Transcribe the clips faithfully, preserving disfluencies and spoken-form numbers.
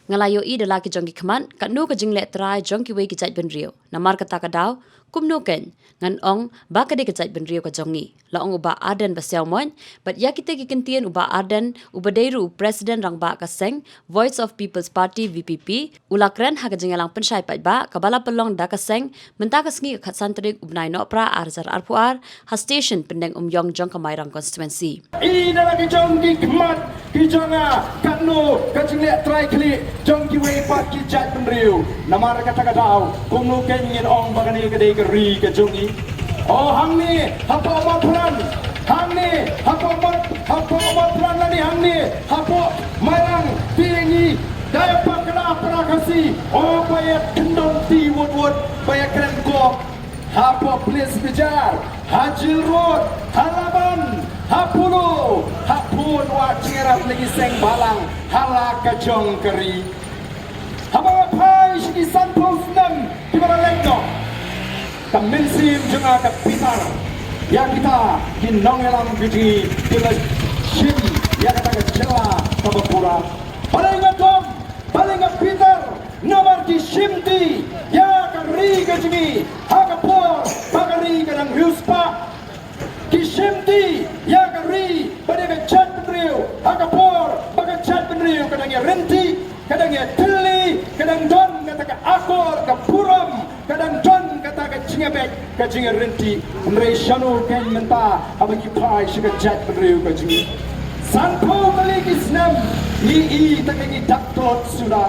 Nga la ïohi da la ki jong ki khmat katno ka jingleh trai jong kiwei ki jaitbynriew. Namar kata ka daw, kumno keiñ ngan ong ba ka dei ka jaitbynriew ka jong ngi, la ong u Bah Ardent Basaiawmoit. Bad ïa kita ki kyntien u Bah Ardent, uba dei ruh u President Rangbah ka seng Voice of People's Party, V P P, u la kren ha ka jingïalang pynshai paidbah kaba la pynlong da ka seng mynta ka sngi ka khatsan tarik u bnai Nohprah ar hajar arphew ar, ha station Pyndengumiong jong ka Mairang constituency. I na la ki jong ki khmat ki jong nga katno ka jingleh trai khlieh jong kiwei pat ki jaitbynriew. Namar kata ka daw, kumno keiñ ngin ong ba kane ka dei ka ri ka jong ngi? O hangne hapoh Mawphran, hangne hapoh Mawph-, hapoh Mawphran lane hangne hapoh Mairang, te ngi da ïa pakla para Khasi. O ba ïa kyndon ti wut wut, ba ïa kren kok hapoh Police Bazar, ha Jail Road, ha Laban, ha Polo, ha Pun, Wah Jingïarap, Lehkiseng, Balang, ha la ka jong ka ri. Haba nga phai sha ki sanphew snem kiba la leit noh, ka mynsiem jong nga ka bitar ïa kita ki nongïalam ka jong ngi kiba la shim ïa kata ka jylla kaba pura. Balei nga dom, balei nga bitar? Namar ki shimti ïa ka ri ka jong ngi ha ka por ba ka ri ka dang hiu spah. Ki shimti ïa ka ri bad ïa ka jaitbynriew ha ka por ba ka jaitbynriew ka dang ïaryntih, ka dang ïatylli, ka dang don kata ka akor ka burom, ka dang don kata ka jingïabeit, ka jingïaryntih. Hynrei shano keiñ mynta haba ngi phai sha ka jaitbynriew ka jong ngi? Sanphew tylli ki snem ngi i tang ngi dak tlot suda.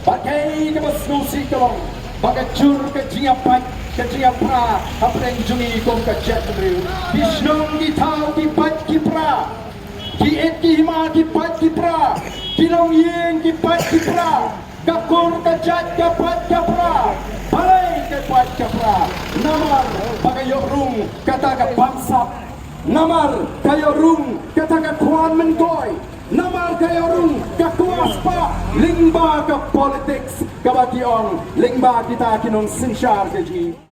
Bad kaei kaba sngewsih ka long ba ka jur ka jingïapait, ka jingïapra hapdeng jong ngi kum ka jaitbynriew. Ki shnong ki thaw ki pait ki pra, ki it ki hima ki pait ki pra, ki longïing ki pait ki pra, ka kur ka jait ka pait ka pra. Balei ka pait ka pra? Namar ba ka ïoh rung kata ka bamsap. Namar ka ïoh rung kata ka khwan mynkoi. Namar ka ïoh rung ka kwah spah lyngba ka politics kaba ki ong, lyngba kita ki nongsynshar ka jong ngi.